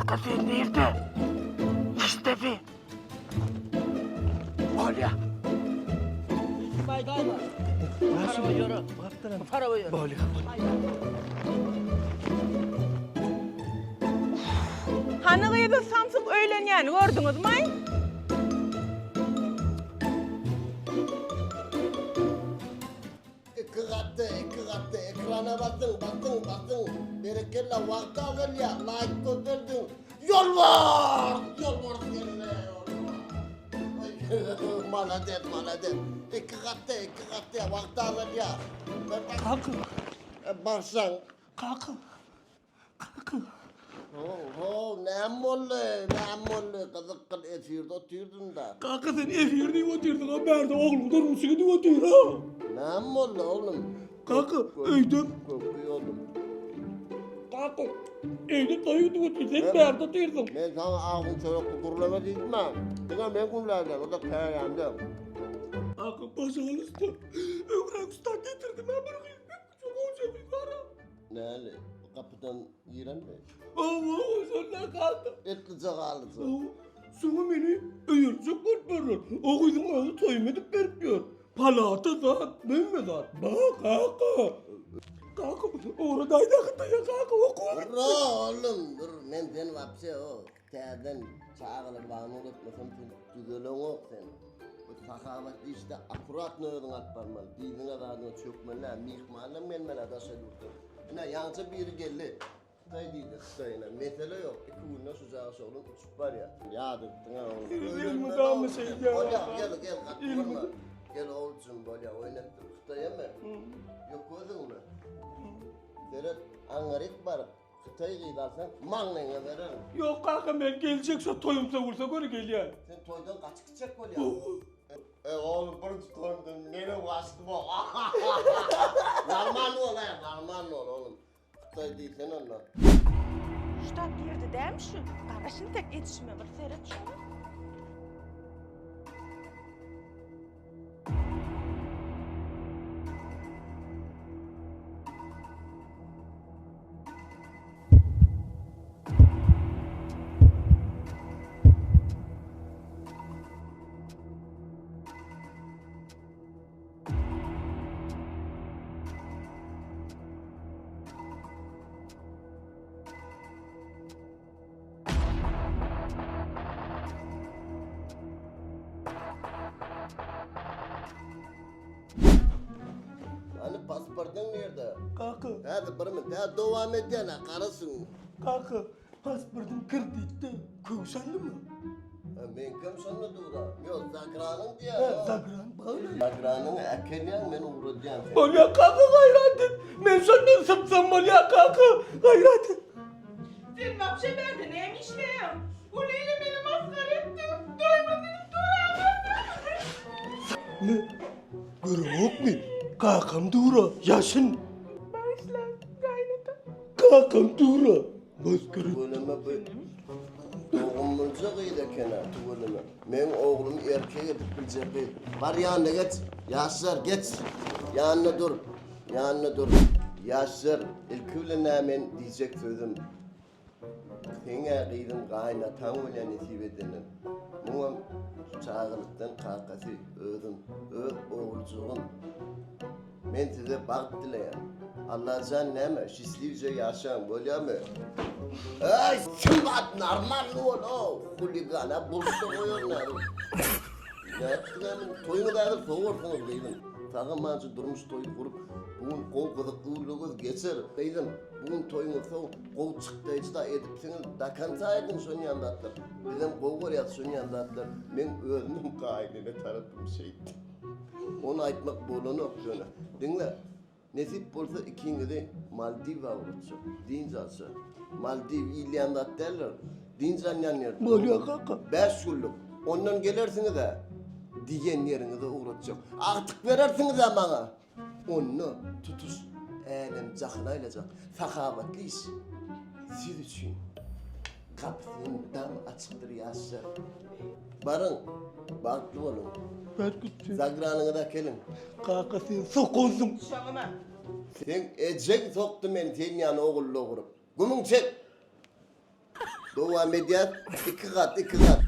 Kaka sen nirde? Işdemi? Bolýa. Bolýa. Hany gyzy samsyk öýlenýäni gördüňizmi? Iki gatda, iki gatda ekrana basyň, basyň, basyň. Berekella wagt azalýar, laýk göterdiň. Ýolbars! Ýolbars geldi, ýolbars. Malades, malades. Iki gatda, iki gatda wagt azalýar. Kaka. Barsaň. Kaka. Kaka. Ho, ho, näme boldy? Näme boldy? Gyzyk gyl efirde otyrdyn-da. Kaka sen efir diýip otyrdyň, a bärde ogluň durmuşy gidip otyr, ha. Näme boldy oglum? Kaka, öýde. Kökli oglum. Kaka, öýde toý gidip otyr, sen bärde otyrdyň. Men saňa agzyň çörekli gürleme diýdim-ä. Diňe men gürläýjek, o-da käýämde. Kaka, pažalysta, öňräk stan getirdim-ä bir gyz. Çok gowy gara. Näli? Gapydan girenmi? Hawa, şonda galdy. Etlije galyjy. Hawa, Soňa meni öýerjek bolup barlar. O gyzyň özi toýumy edip berip ýör. Palata zat, hemme zat. Bak, kaka. Kaka, ora daýda hytaýa kaka okuwa gitdi. Dur oglum, dur. Men sen wapşe o täzeden çagalar bagyna ugratmasam sen düzeleňok sen. Bu sahawatly işde akkuratno özüňi alyp barmaly. Dyzyňa zadyňa çökmeli däl. Myhmanam gelmeli daşary ýurtdan. Ine ýaňja biri geldi. Hytaý diýdi, Hytaý ine. Mesele ýok. Iki günde şu jagyş oglan uçup barýar. Ýadypdyň-a ony. Elmydama şeýdýär. Bolýar, gel, gel, gaty bolma. Gel oguljum, bolýar, oýnapdyr. Hytaýamy? Ýok gözüňmi? Seret, aňňaryk baryp, Hytaý gyzy alsaň, maňlaýyňa bererin. Ýok kaka men geljek şo toýum sowulsa göni gelýän. Sen toýdan gaçyp gitjek bolýaň. E oglum birinji toýumdan menem gaçdym o. Normalny bol he, normalny bol oglum. Hytaý diýsene onda. Ştat girdi dämi şu? Garaş intek etişime bir seret şuňa. Hany pasportyň nirde? Kaka. Häzir bir minut. Hä dowam edýän ha garasyn. Kaka, pasportym kreditde. Köwşenlimi? Ha meňkem şonda dur-a. Ýok, zagranyň diýýän. Hä, zagran bagly. Zagranyňy äkelýäň, men ugradýan seni. Bolýa kaka gaýrat et. Men şondan sypsam bolýa kaka. Gaýrat et. Sen wapşe bärde näme işleýäň? Bu Leýli meni masgara etdi. Doýma diýip duraberdi. Ne? Göreňokmy? Kakam dura, ýaşyn. Bagyşla, gaýynata. Kakam dura. Masgara. Tüweleme bu dogumlyja gyz eken-ä, tüweleme. Meň oglumy erkek edip biljek gyz. Bar ýanyna geç. Ýaşlar, geç. Ýanynda dur. Ýanynda dur. Ýaşlar, ilki bilen-ä men diýjek sözüm, seň-ä gyzyň gaýynataň bolýa nesip edenden. Muňam şu çagalykdan kakasy özüm, öz oguljygym. Men size bagt dileýän. Allajan näme, şisliwje ýaşaň, bolýamy? Eý, Symbat, normalny bol-ow, huligan-a, burçda goýaryn häzir. Nätdiňä muny? Toýuňyzy häzir sowarsyňyz gyzym. Sag-amanja durmuş toýy gurup, bu gün gowy gyzykly günleriňiz geçer. Gyzym, bu gün toýuňyz sow, gowy çykdaýjy-da edipsiňiz. Do konca ediň şonýan zatlar. Bizem gowy görýäs şonýan zatlar. Meň özümem gaýynene tarapym şeýtdi. Ony aýtmak bolanok ýöne. Diňle, nesip bolsa ikiňizi Maldiwa ugratjak. Dynç alşa. Maldiw iýilýän zat däldir. Dynç alýan ýerdir. Bolýa kaka. Bäş günlük. Ondan gelersiňiz-ä, diýen ýeriňize ugratjak. Agtyk berersiňiz-ä maňa. Onda tutuş älem-jahana aýlajak sahawatly iş siz üçin gapysy mydama açykdyr ýaşlar. Baryň, bagtly boluň. Berkitçi. Zagranyňyzy äkeliň. Kaka sen sokansyň. Şoňa. Seň ejeň sokdy meni sen ýaly ogul doguryp. Gümüň çek! Dowam edýäs. Iki gat, iki gat.